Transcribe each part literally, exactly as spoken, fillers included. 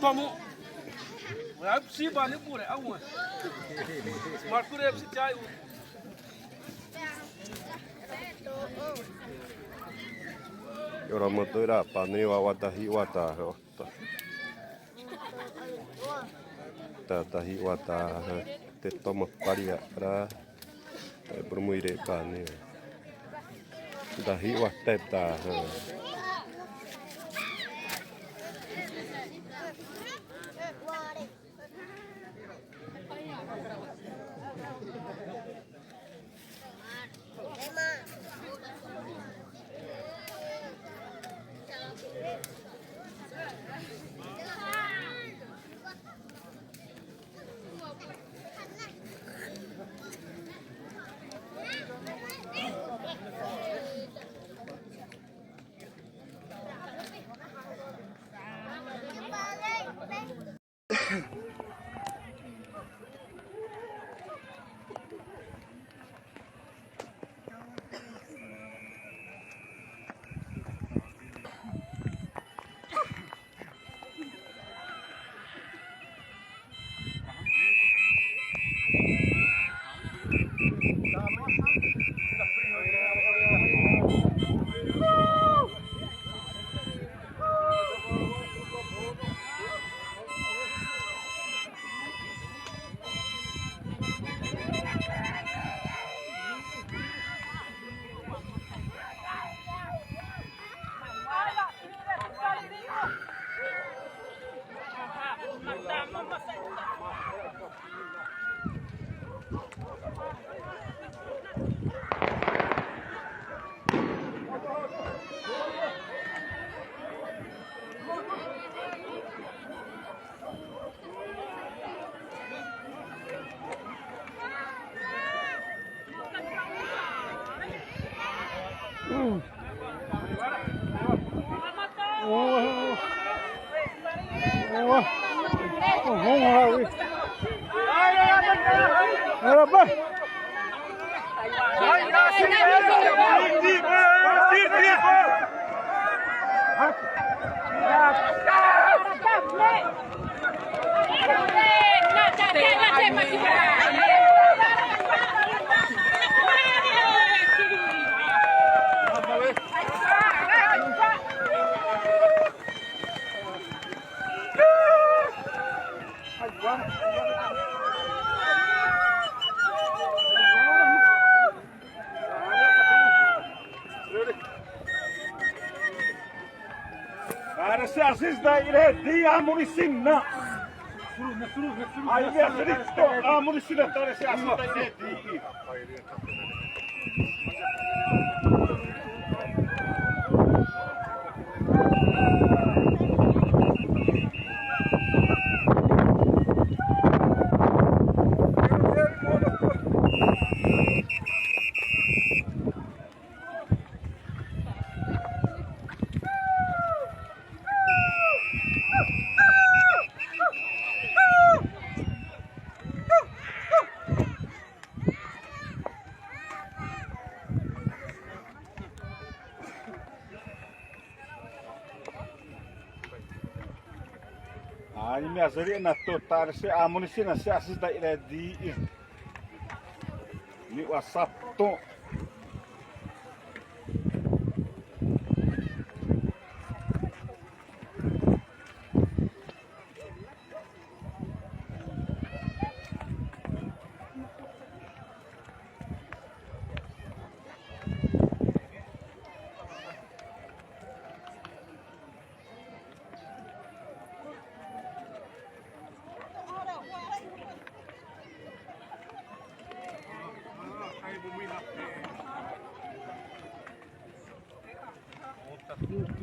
Tamo. Ai, psi bane pure, awa. Marcure psi chai. Ora motoira pane wa watahi wata. Ta tahi wata te toma paria ra. Te burmuire pane. Tahi wata ta. Arese asista iredi amunisina. Ai, Cristo, amunisina, arese asista iredi. Ai, me azari na tô, arese amunisina, se asista iredi. Ni'wa sato.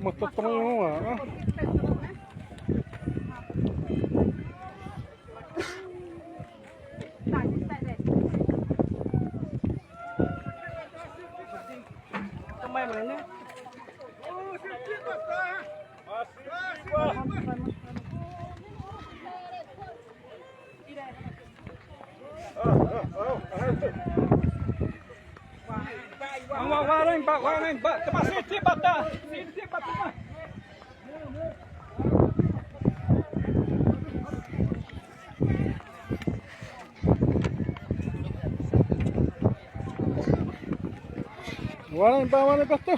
Mata tamanho, ah. Wa, wa, wa, rẽn ba, wa, rẽn ba. Tãma siti bata. Siti bata. Wa, rẽn ba, wa, rẽn ba tô.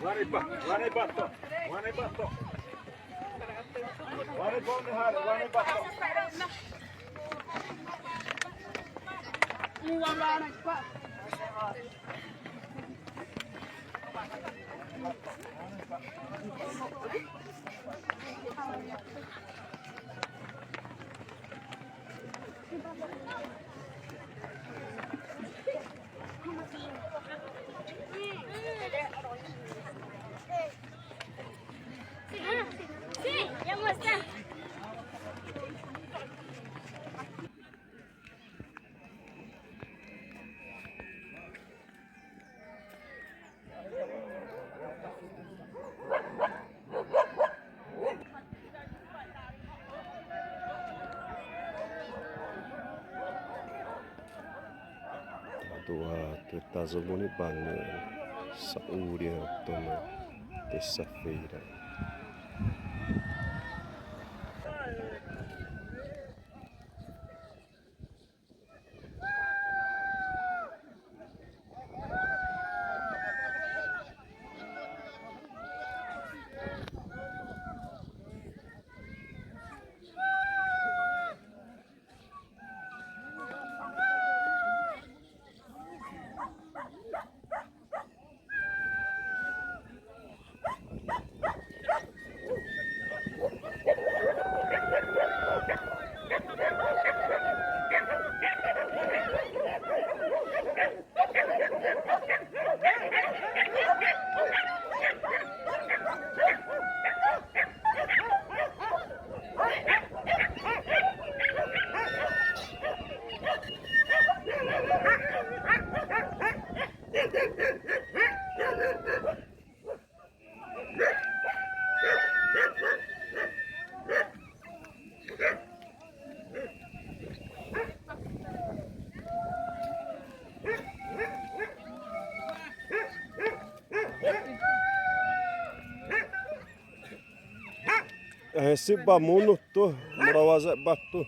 Wa, rẽn ba, wa, rẽn ba tô. Wa, rẽn ba tô. Wa, rẽn ba tô. Atu a te tazoboni bane saúde tona terça-feira. Ahâ si bâ mono tô, mono wazé bâ tô.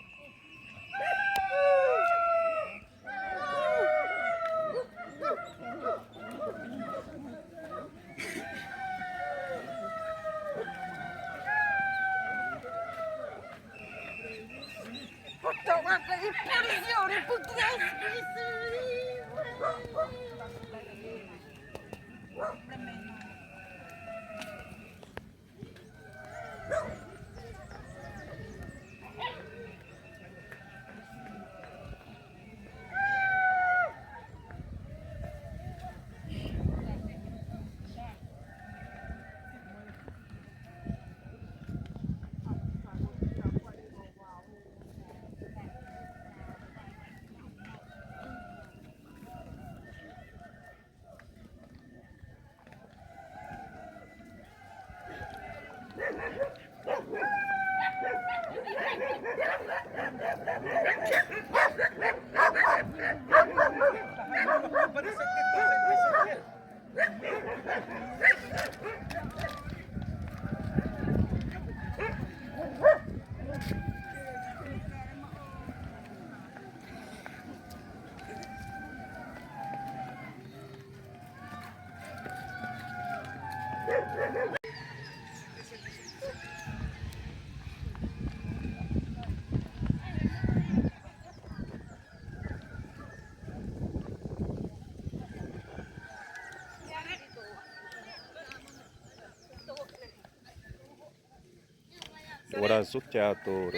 Warazu teatro.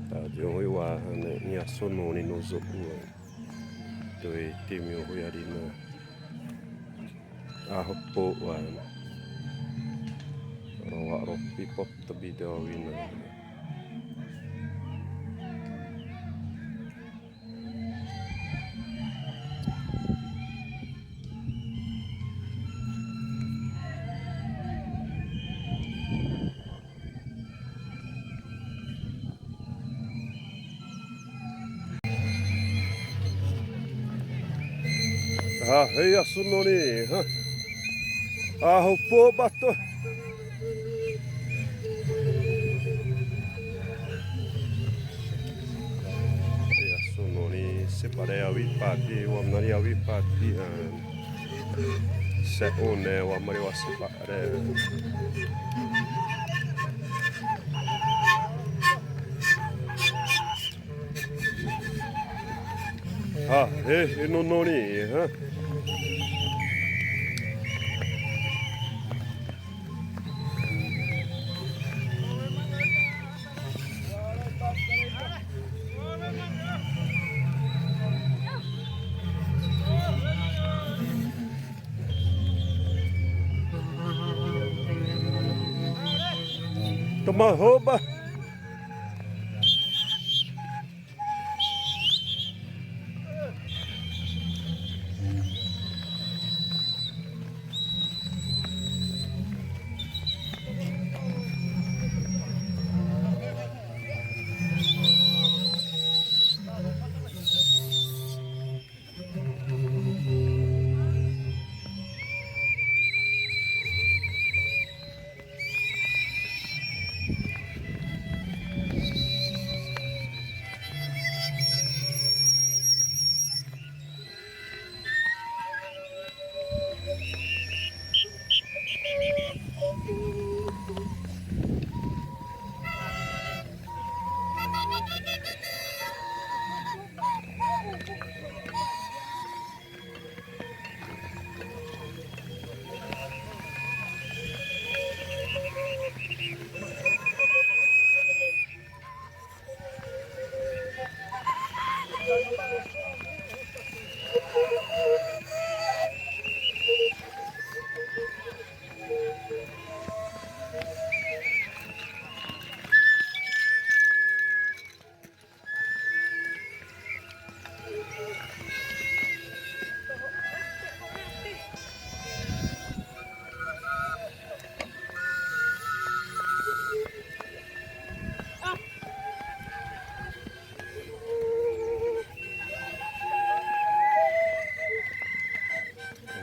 Tadioho iwa'aba hã, ĩ'ãsô norĩ nozo'u. Tô e timi oho yari na. Ahâ pô wa. Rowa'rõpipop tabi dawina. Ahâ, ĩ'ãsô norĩ, hã? Ahâ pô bâ tô. Ĩ'ãsô norĩ, separé awipatĩ, wamnarĩ awipatĩ, ãne. Sa'õne wa marĩ waseparé. Hã, e, e norĩ, hã? Toma rouba.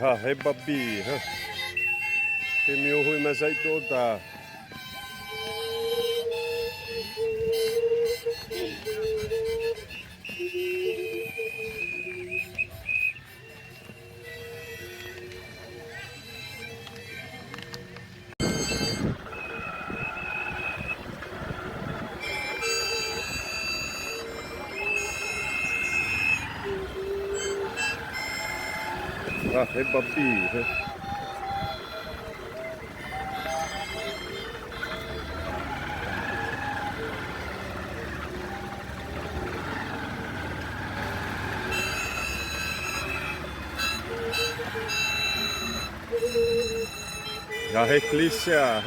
Hã, hâiba bi, hã. Te mi'ahâ hâimana za'idâ da. Ah, hâiba bi, hã. Za hâiklisia.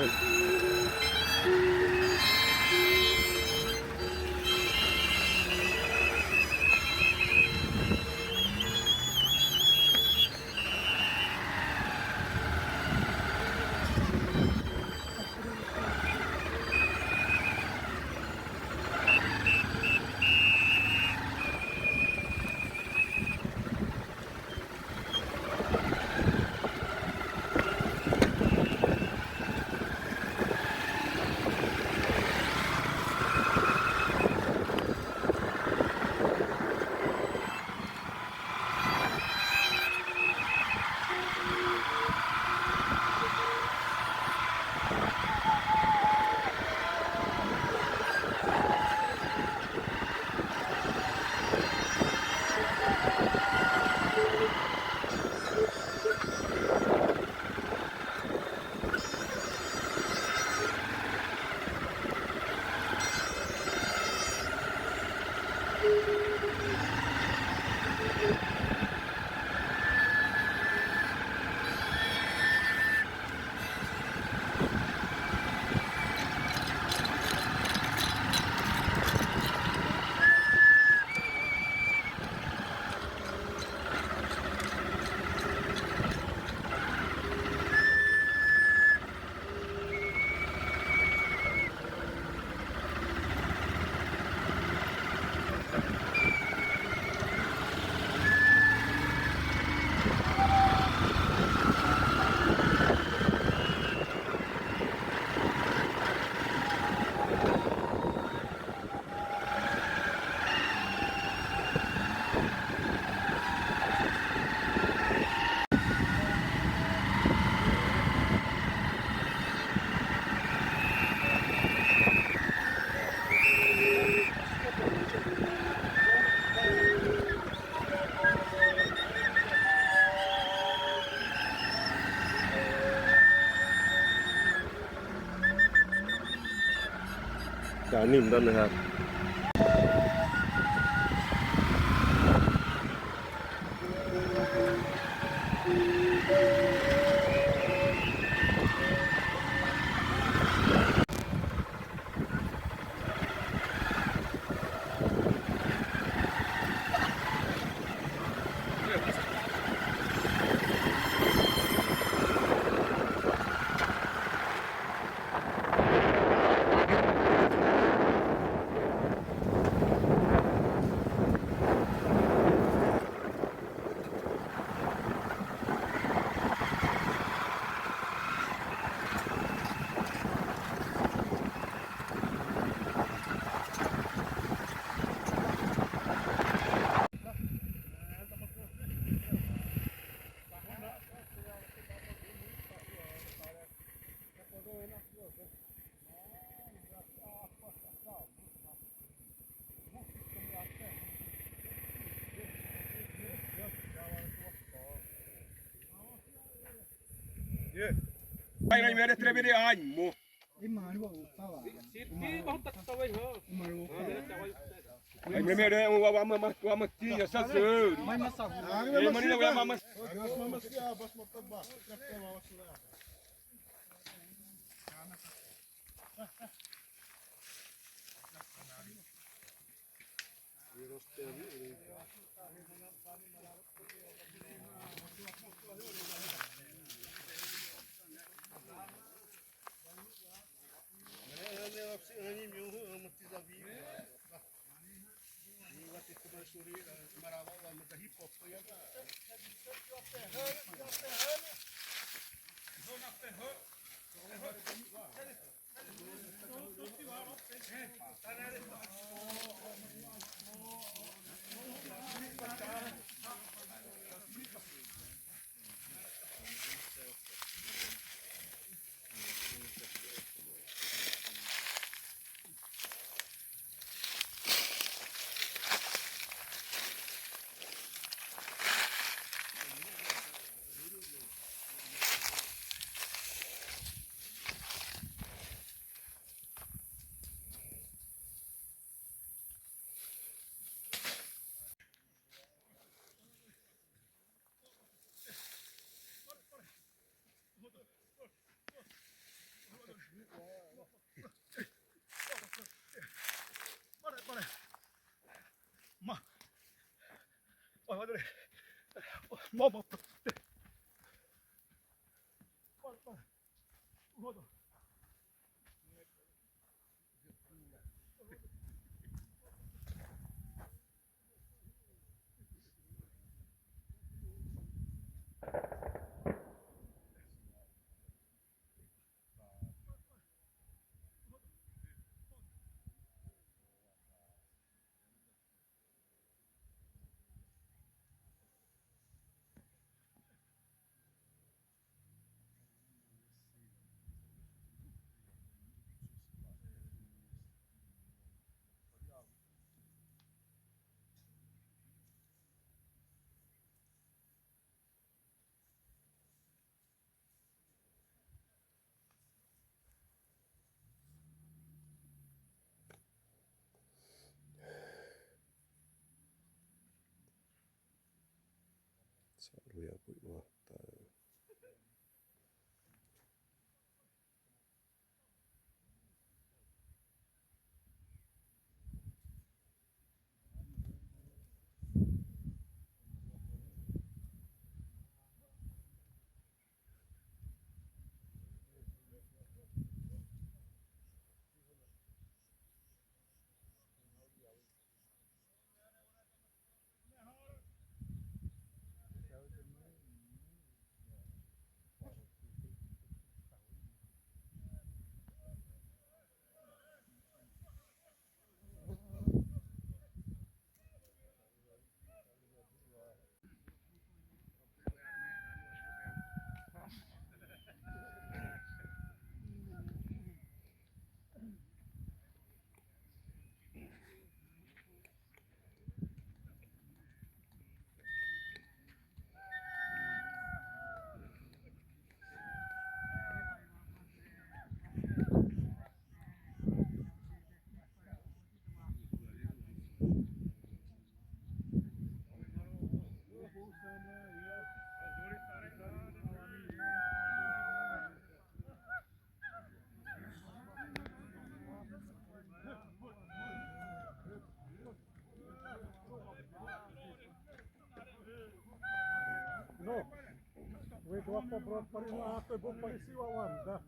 Tane dame hã. Ai, ai, mere trebere ai, mo. Imaru opa wa. Sirpi bahut takta wai ho. Imaru opa. Ai, mreme re, wa, wa, ma, ma, wa, ma, ti, ya, sa, sa. Ai, mreme re, wa, ma, ma. Saru ya bu wa ta. No. Wede wa pobro pari na to bo pari si wa wanda.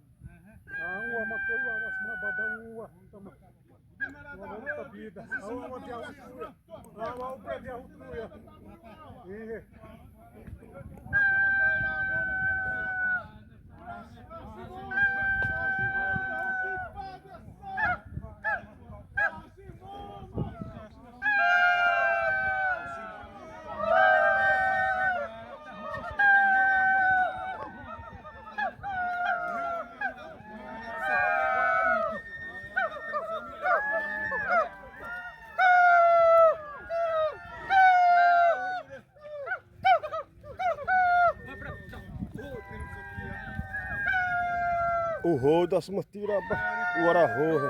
Ah, wa ma to wa wa sma bada wa tama. Wa wa ta bida. Awa wa dia wa. Awa wa dia wa. Ehe. Uhu, dasima tira ba, waraho.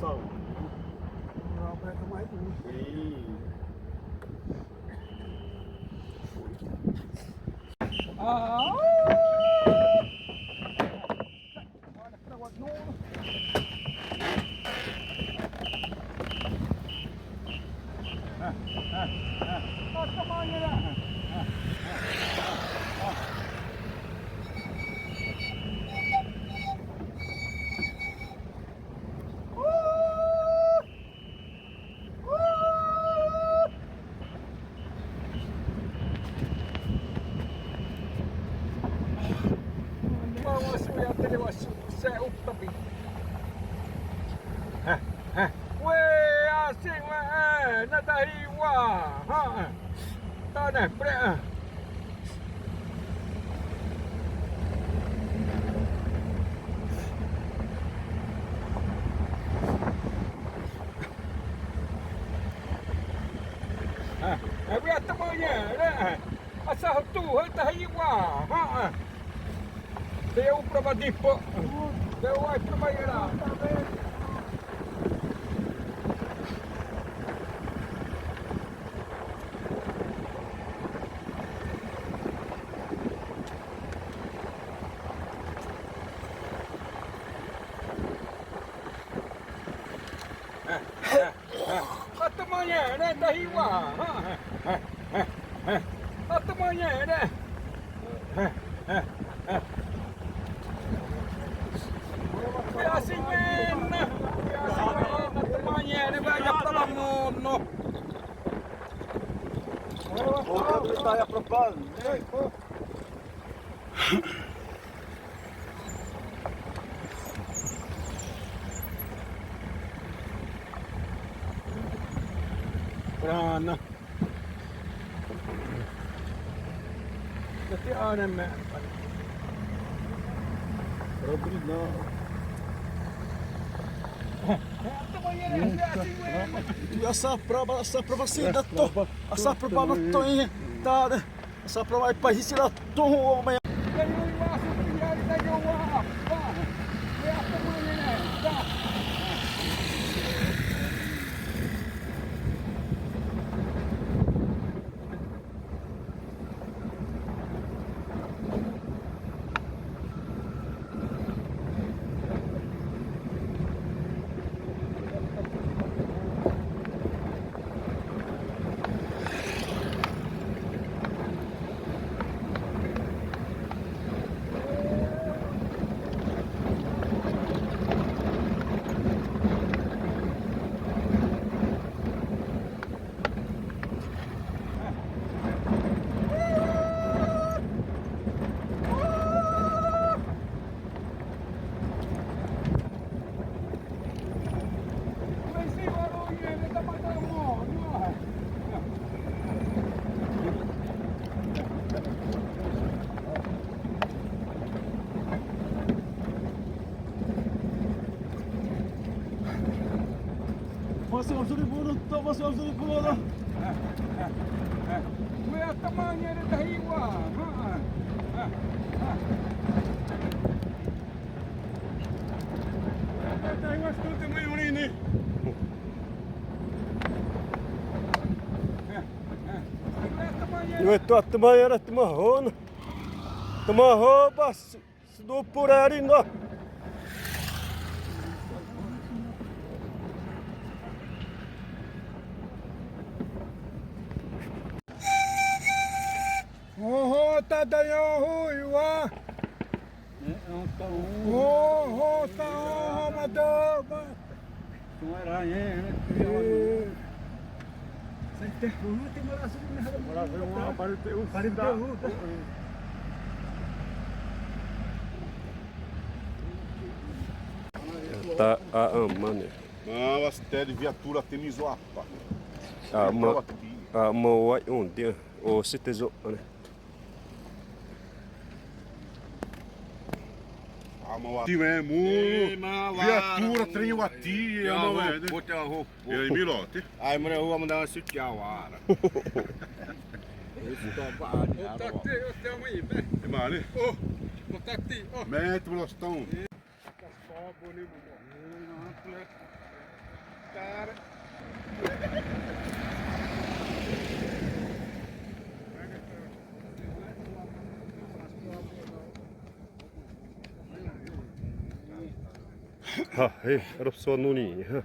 Saúde. Sim. Ah! Mama suya tele wa su se uptapi. Hã, hã. We, asin wa, eh, na tahi wa. Hã, eh. Ta ne, pre, eh. Hã, eh, we atama ya, eh. Asa hotu, hã, tahi wa. Hã, eh. Te u prova dipo. Te u ai prova era. Atama ya, ne, tahi wa. Atama ya, ne. Ya, si, ne, na. Ya, si, ne, na, atama ya, ne, ba, ya, pala, no, no. Vou aproveitar e apropar. Prana. Dati ana me. Rodrigo. Asa prova, asa prova si dato. Asa prova dato, eh. Tá. Asa prova pa hisi dato, o me. Masih harus diburu, tak masih harus diburu. Gue temannya ada tahiwa. Tahiwa seperti ini. Iwe to atma yara tma hon. Tma ho bas. Sidu purari no. Oho, tadayo huiwa. Oho, ta oho, madama. Tá a ama, né? Mas, mas, tele viatura, tem mizoapa. A ama, a ama, uai, onde? Ô, se tezo, né? Ama wa. Tiwemo. Viatura, trem wa ti, ama wa. Bote arro. E aí, Milote? Ai, mano, eu vou mandar uma sutiã, ara. Isso tá bom, né? Ô, tá aqui, ô, tem uma aí, vem. É male? Ô, ô, tá aqui, ô. Mete, Blostão. Ha, e, arop sô nuni, ha.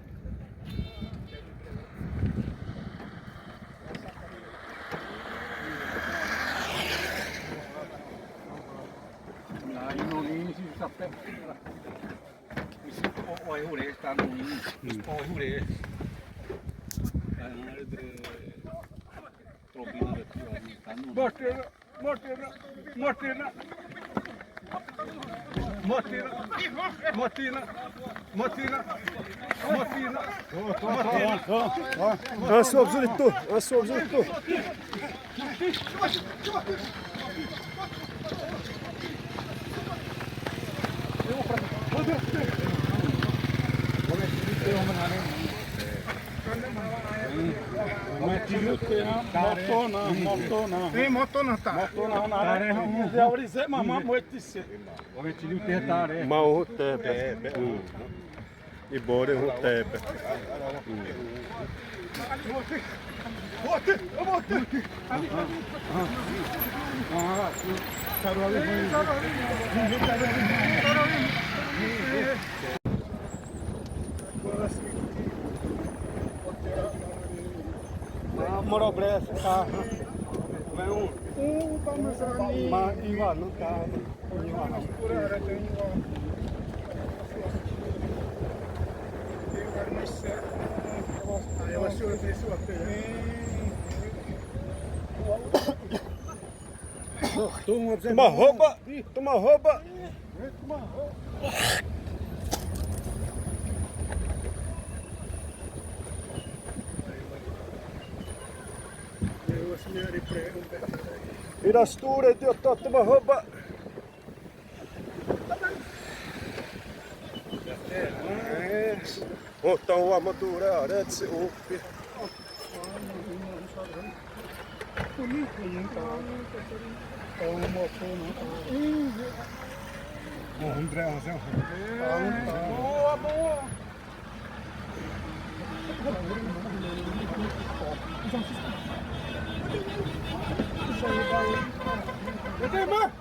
Ai, nuni, si sapé. Oi, hure, tá nuni. Oi, hure. Morte, morte, morte, morte, morte, morte. Asou, absoluto, asou, absoluto. Moto na, moto na. Ĩ, moto na ta. Moto na, na. Tare hã, hã, hã. Zé Auri, Zé Mama, moito de ser. Ore tio te tare. Ma o te pe. Ĩ. Ibore o te pe. Ĩ. Moro bresa, tá? Vem um. Um, tá, mas ali. Ma iwa no tá. Tãma hâimana, tãma hâimana. Ira sture di oto, tãma hâimana. Ô, tao armadura, né, de se ouvir. Boa, boa. Mas, mas, mas, mas,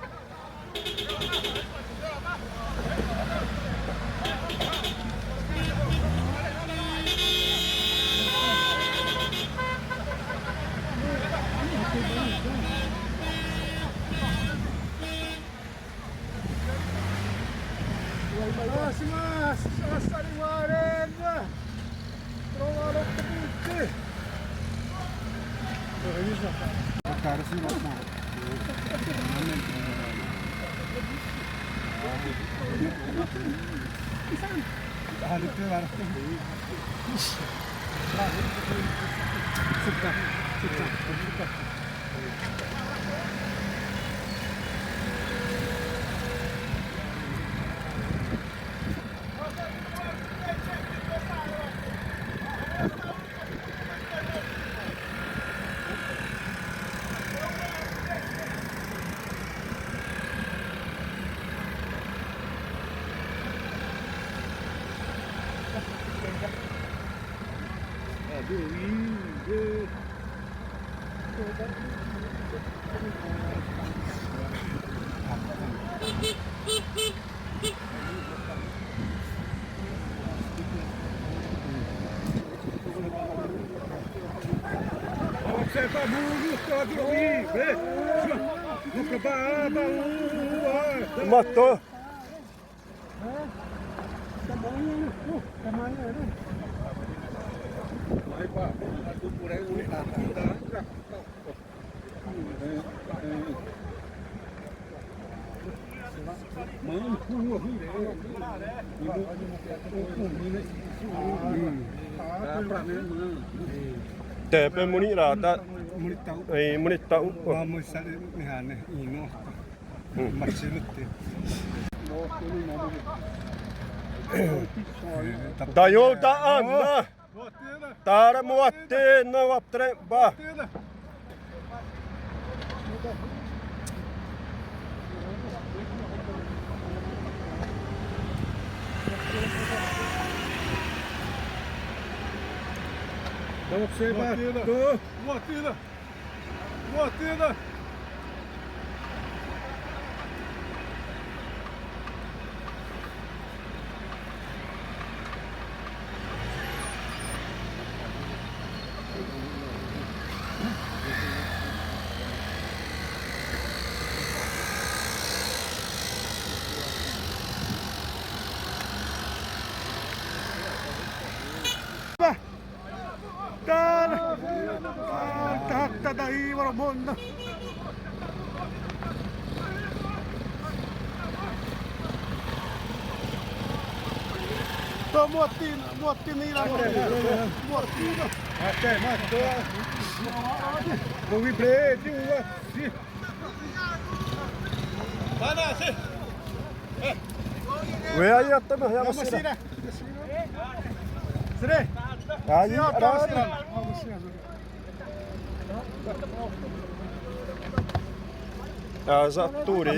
Mato. Tepe muni rata. Muni tau. Eh, muni tau. Vamos a ver, mihane, ino. Hmm. Marcelo te. Dayo da ana. Tara muate na waptre ba. Vamos, Seba. Go. Vamos, Tina. Tara. Tara, tara, i wara mona. Tô motina, motina ira, motina. Até matou. Vou vibrei, viu? Wẽ, aya tãma, ya masira. Sire. Aya tãma. Aza ture.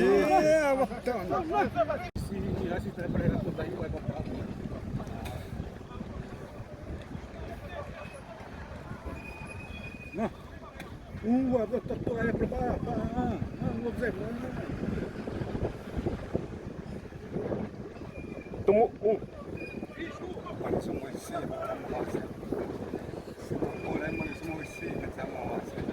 Uwa, tô, tô, tô, é pra, pra, pra, ah, não vou dizer, não. Tamo, um. Mas uma cena, uma cena. Porém, mas uma cena, tá uma cena.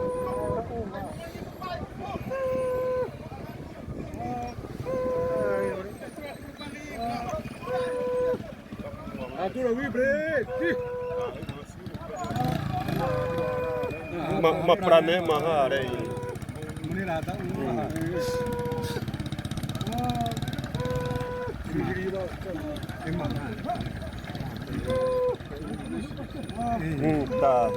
Ma, ma pra ne ma ha re. Hum, tá.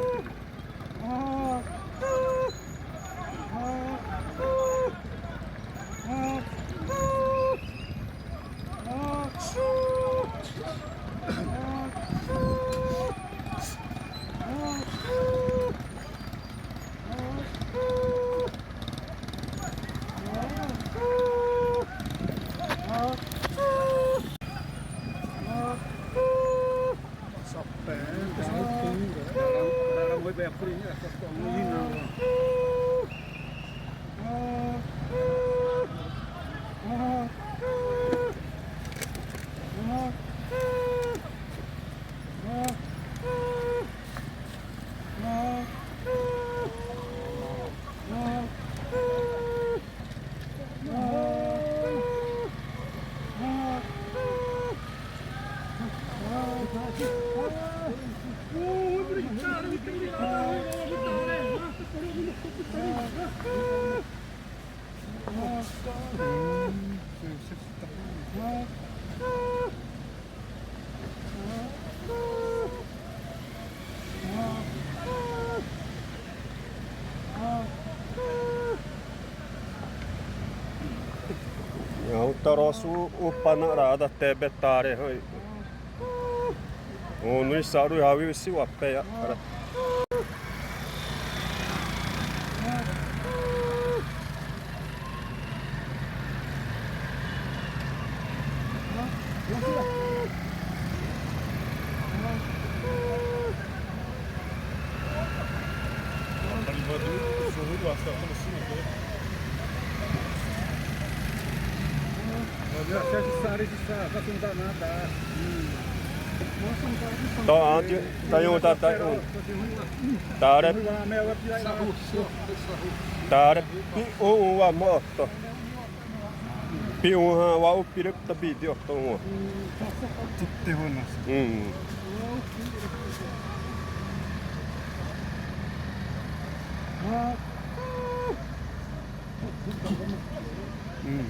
Ãhã, tarosu upana rada te betare hã. Õ, no isaru hawi si wapé. Tô, ãne, tá, tá, tá, tá, tá, tá, tá, tá, tá, tá, tá, tá, Pi'õ wa moto. Pi'õ hã wa upire ta bidi oto wa. Te hona. Hum. Hum.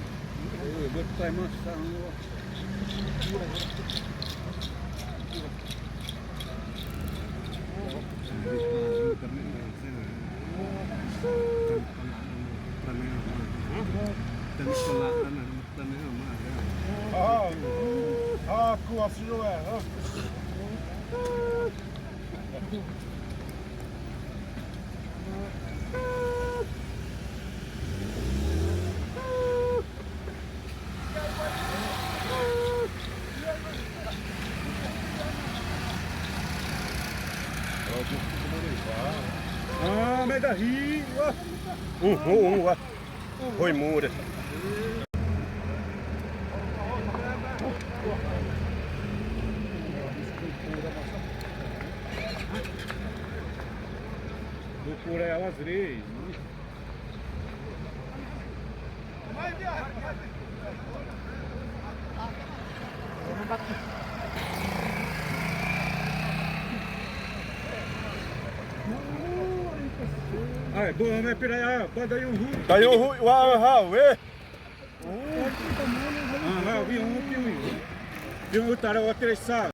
Ah, ah, ku asiro é, ah. Ah, me da hi. Uhum, uhum, uhum. Hâimana. Loucura, elas veem. Ai, bom, né, piraia? Banda aí, uhul. Tá aí, uhul, uau, uau, uau, ê. Ah, vai, eu vi um, eu vi um. Vi um, o cara, o outro, ele sabe.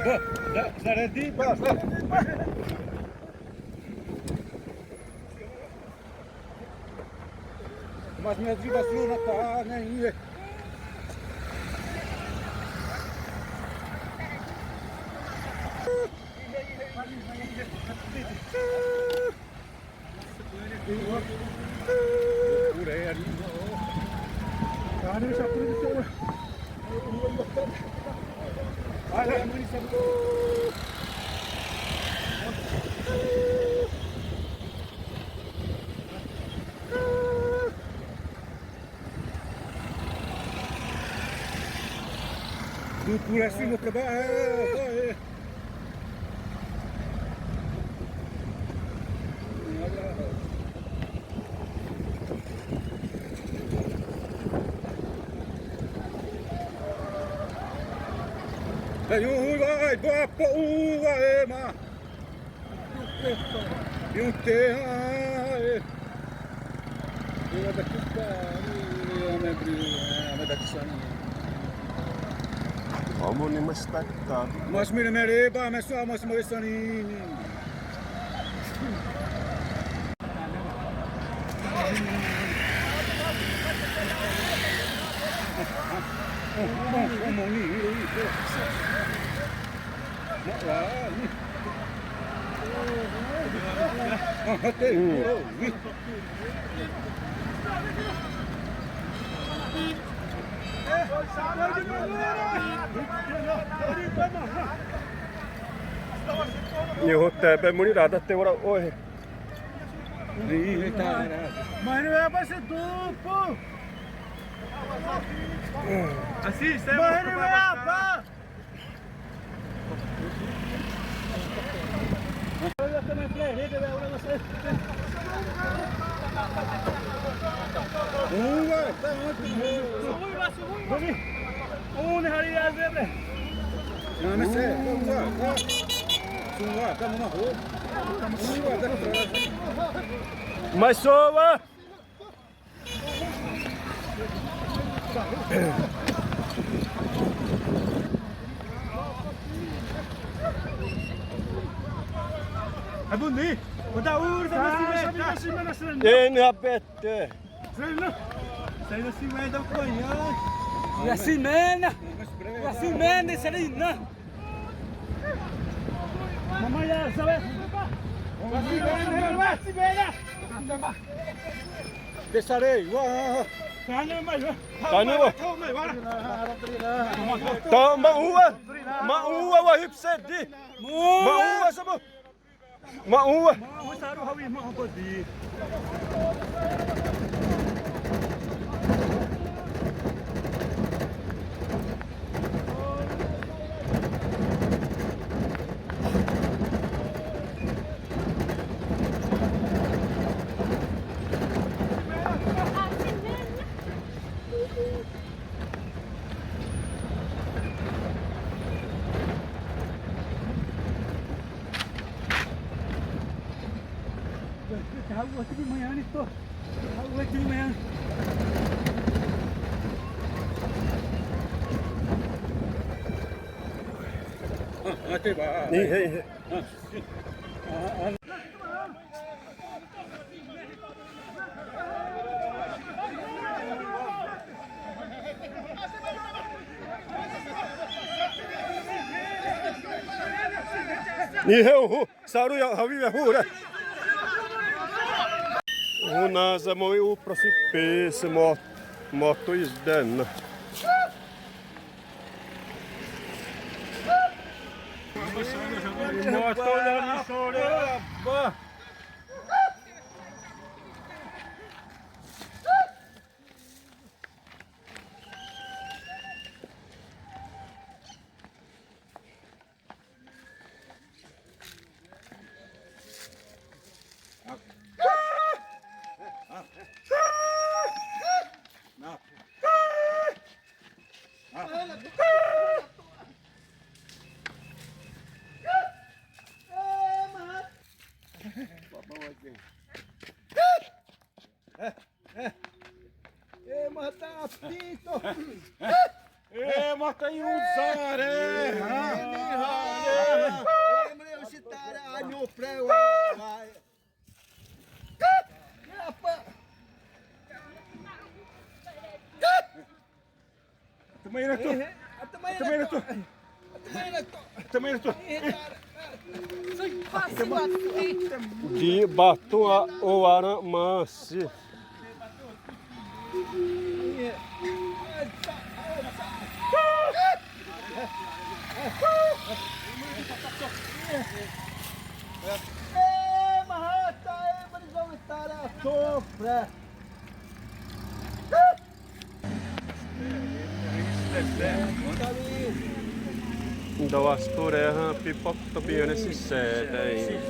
Ba, da, saredi, ba, saredi, ba. Mas me ajuda, Bruno, tá, né? Dutu ré sima pra baixo. Ai, ui, ai, boa, pô, ua, ema. Yu te, ai. Yu da kita, ame bri, ame da kisani. Amo ni mas tak tak. Mas mira mereba, mas só mas mas sani. Ni'wa te bâ muni rada te ora oe. Mano, é pra ser duplo. Assim, você vai. Mas soa! Abuni, o da ur sa na sime, sa na sime na sime. Ene abete. Sa na sime da koya. Ya simena. Ya simena, Sarina. Mama ya sabe. Ya simena, ya simena. Desarei, wa. Tane mai, wa. Tane, wa. Toma, ua. Ma ua, wa hipsedi. Ma ua, sabu. Ma ua. Ma ua, saru hawi, ma ua di. Ih, ih, ih. Ih, ih, ih. Saru ya, hawi ya, hura. Una za mo u prasipe se mo, moto isden. Moto ya ni sore. Eh, eh. Eh, mata apito. E, mata i usare. Emre, usitara, anyo prewa. Atamaina to. Atamaina to. Atamaina to. Di batu a o ara masi. Dawasturé hã pipoco tô bem nesse set aí.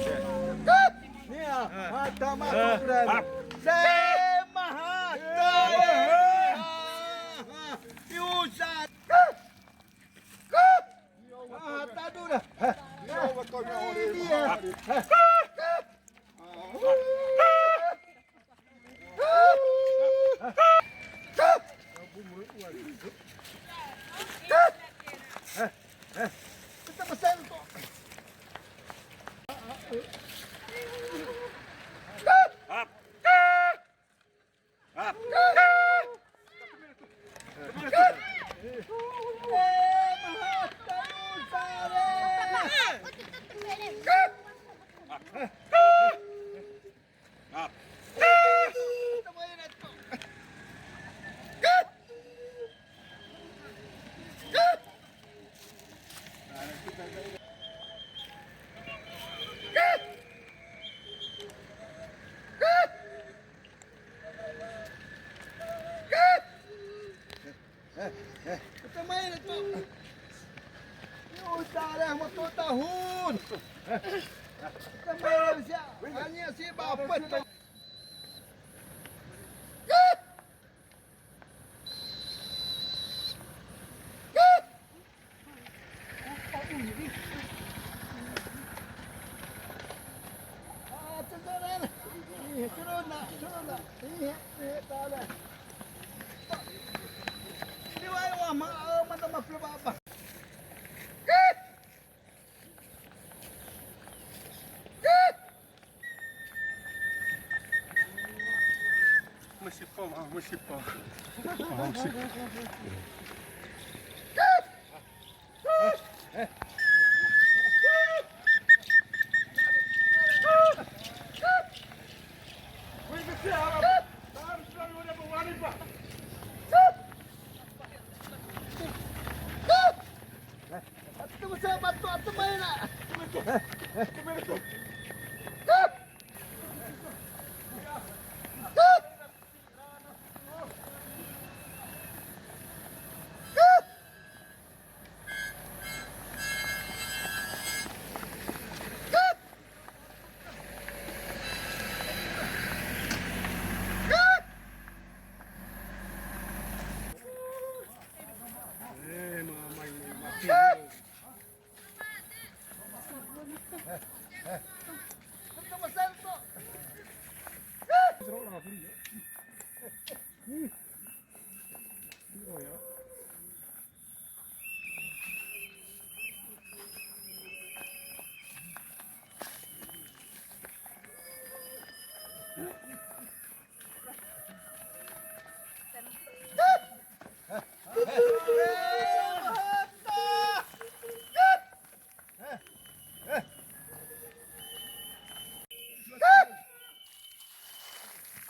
Tamaina to. Io, tare, ma to ta hun. Tamaina, sia, ani si ba pa to. Masi pa, masi pa. Masi.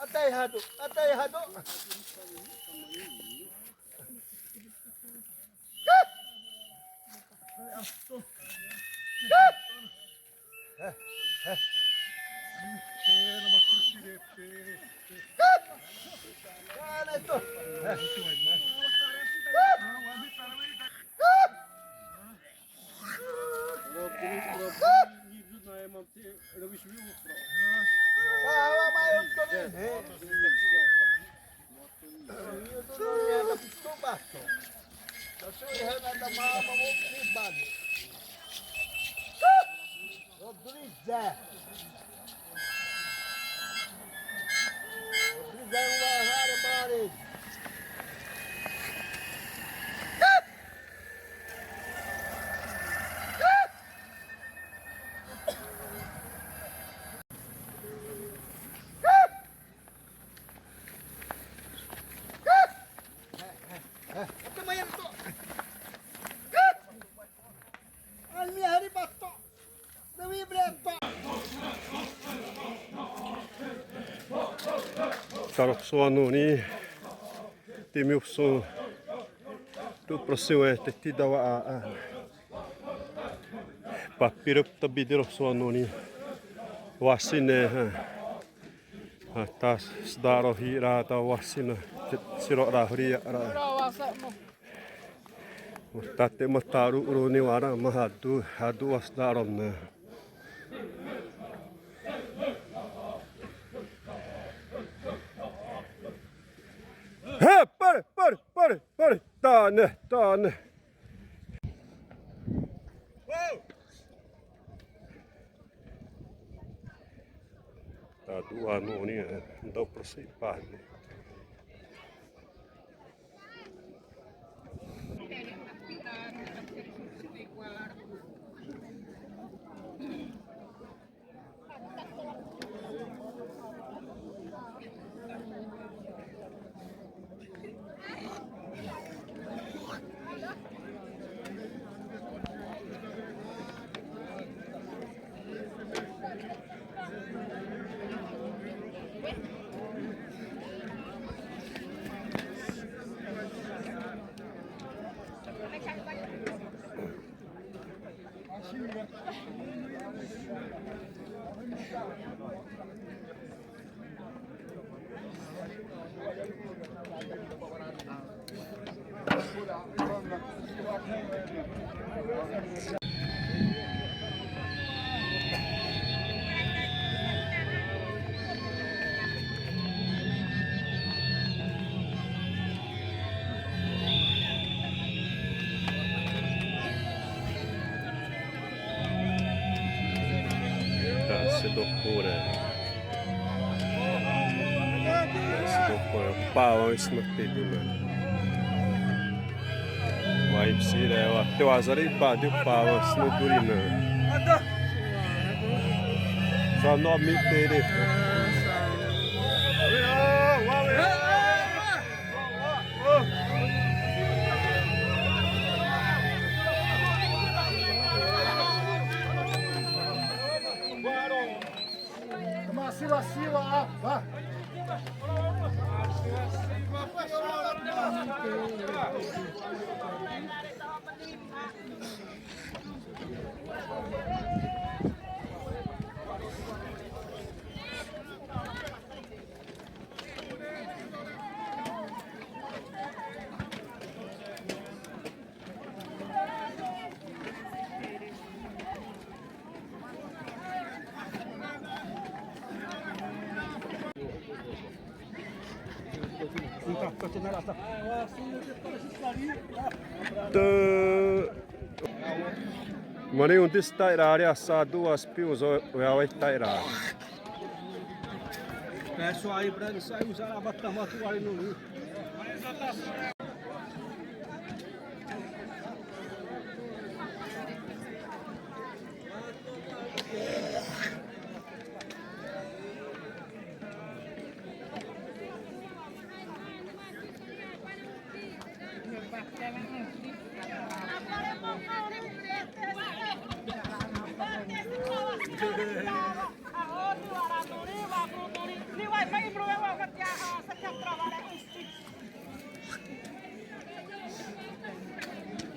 Atai hadu, atai hadu. Rodrigues. Rodrigues é uma rara, Mari. Tarô sô norĩ, timi upsõ tô prosiwẽ te te dawa a, a. Papiro tabi di rosô norĩ. Wasine, ha. Ha, ta sdaro hira ta wasina. Siro ra huri ra. Tate mataru ro ni wara ma hadu, hadu wasdaro na. He, pare, pare, pare, pare. Tane, tane. Tá do ano, né? Não dá pra ser padre. Tá, se dokore. Se dokore, pawan sina te du na. Wa ipsire, wa te wazari ba de pawan sina durina. Só nome dele. Masiwa siwa apa? Tô. Mani un destairari asa duas pius o ya estaira. Pessoal aí, pra eles sair usar a bata matuari no.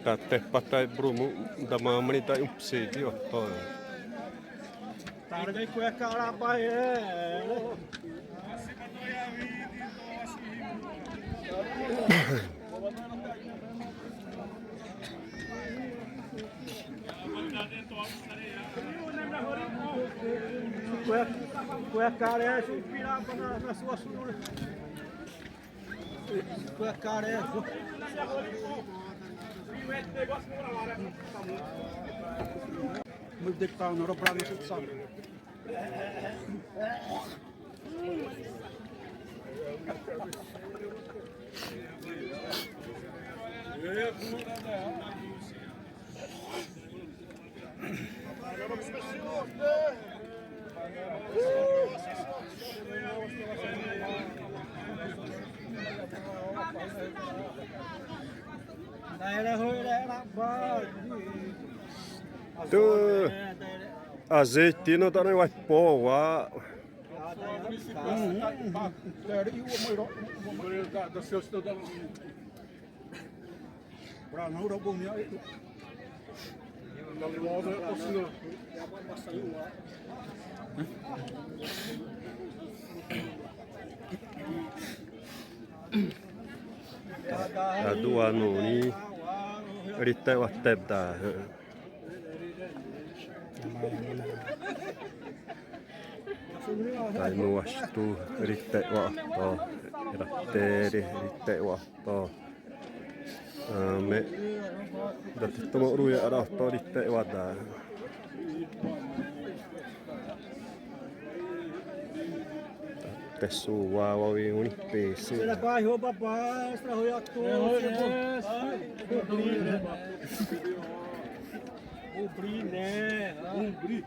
Tatepa ta brumu da mamani da upsedi oto. Tarde ku e karaba e. Ku e, ku e kare su piraba na, na sua sura. Ku e kare. Muito de pau, não era pra mim, sabe? Tô. Azeite na da na wa po wa. Adu wa norĩ, rite wa tebda. Taimro wa situ rite wa to, ratere rite wa to. Ame da te toma uru ya ra to rite wa da. Te su'u wa wa wi uni pese. Sera pai ho baba, sera ho ya to. Ubri ne, ubri.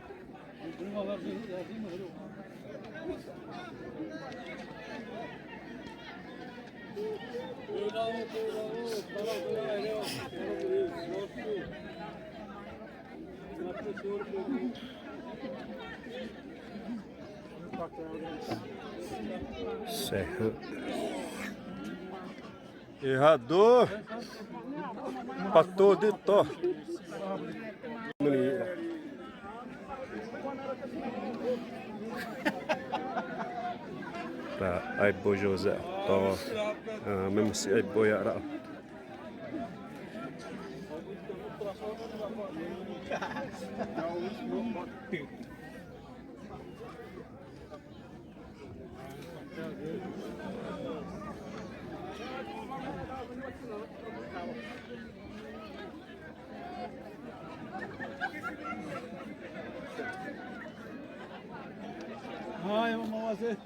Serra. Errado. Empatou de to. Pra aibo José to. Ah, mesmo se aibo ya ra. Ai, vamos fazer.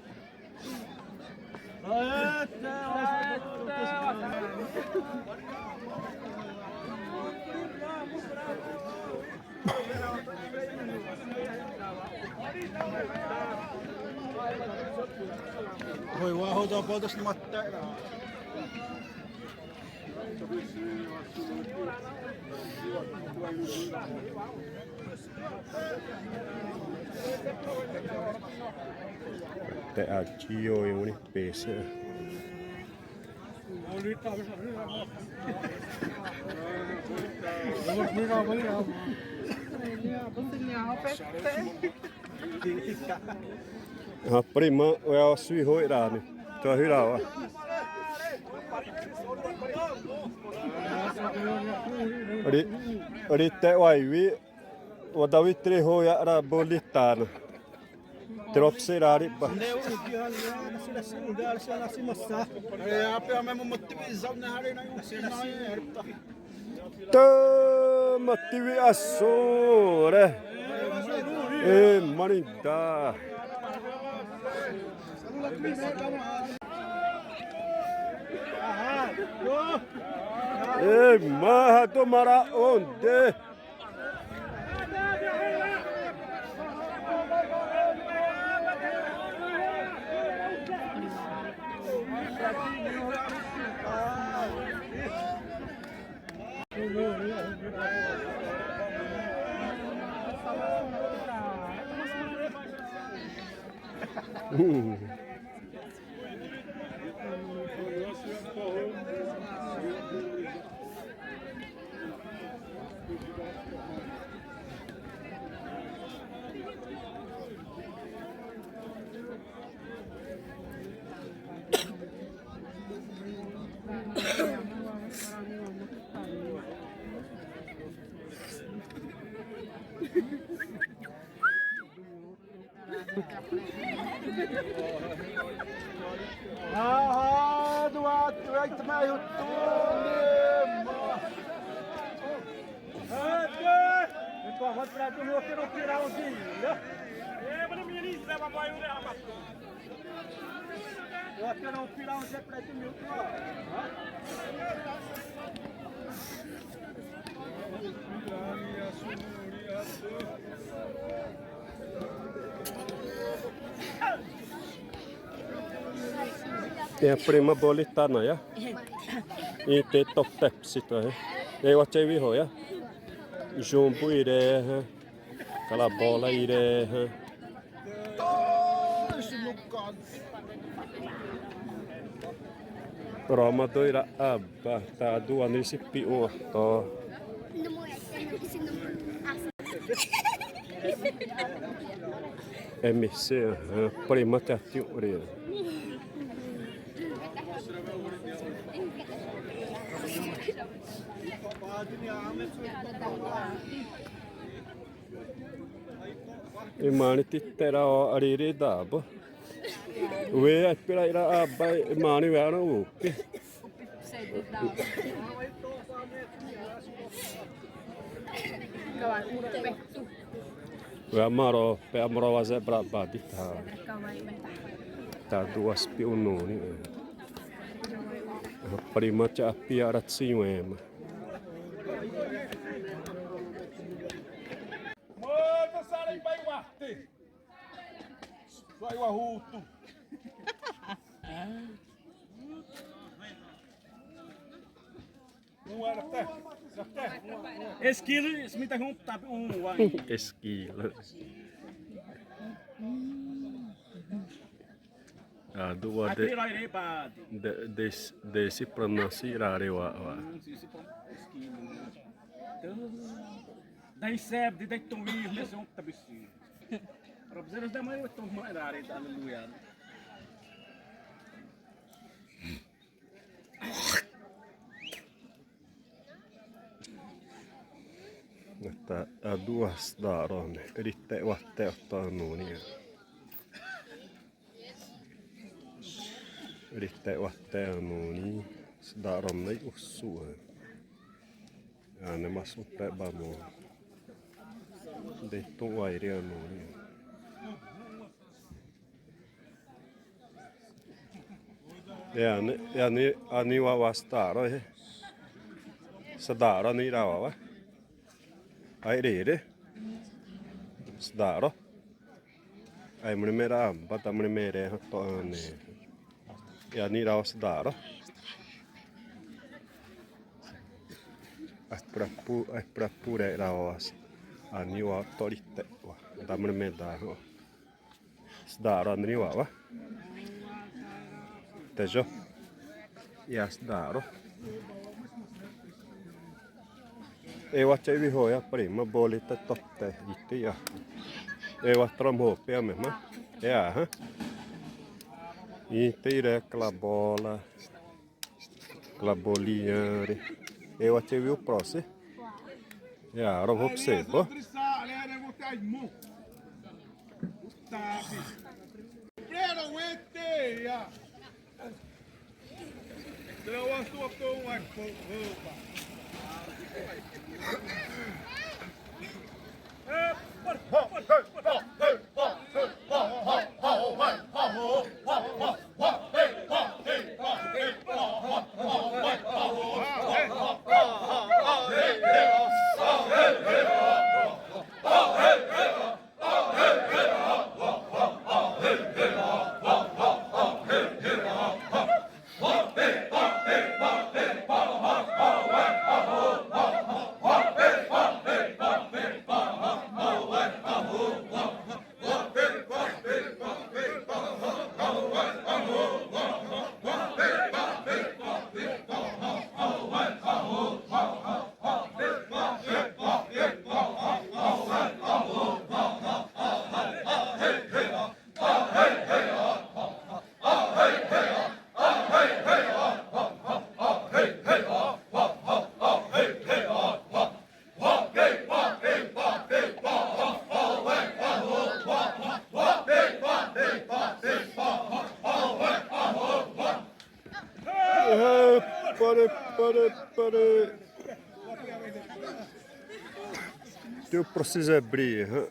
Hâi, wa hâ da bâ da sima te ra. Te adio e uni pese. Ha prima, wa sui hoi ra ni. Tua hira wa. Ri, ri te wai wi. Wa da wi tre ho ya ra bolitana. Trop serari ba. Tama tiwi asore. E marinda. E maha tomara onde. Aha, dua, dua, itma yuttu. Hadi. Itu ahmad berarti mau kira-kira uji, ya. Eh, belum ini, saya mau ayo deh, Ahmad. Waktu mau kira uji berarti yuttu. Tem a prima bolitana, ya? E tem top tep, se tu é. E o teu erro, ya? Jumbo iré, hã? Kala bola ire hã. Roma dois ra aba, ta du'â nisi pi'õ tô. M C, hã, prima ta ti'ore. Ĩmani tite ra õ arere daba. We aipira ira aba ĩmani we ãna upe. We ãma ró, pé ãma ró wazé braba di ta. Ta du'â pi'õ norĩ. Prima ta api ara tsinho ema. Mata sara ibai wate. Sai wahutu. Um era até. Até. Eskili, smita hum tapi um wa. Eskili. A du'â de, de, de, de si pronunsi rare wa, wa. Dai seb, de dai tomi, mesion tabisi. Rabzeras da mai, tomi rare, aleluia. Ata a duas daron, rite wate oto nuni. Rite wate nuni, daron nai usu. Ane masu pe bamo. De tu aire nuni. E ani, e ani, ani wa, wa sdaro, e. Sdaro ni ra wa, wa. Ai re re. Sdaro. Ai mre mera, bata mre mere, to ani. E ani ra wa sdaro. Ai prapu, ai prapu re ra wa. Ani wa torite wa. Da mre me da. Sdaro andri wa wa. Tejo. Ya sdaro. E wa che vi hoya prima boli te tote ite ya. E wa trom ho pe me ma. Ya ha. Ite re klabola. Klabolinha re. E wa che vi o prose. Ya, ro hop se bo. Eh, pare, pare, pare. Te preciso abrir, hã?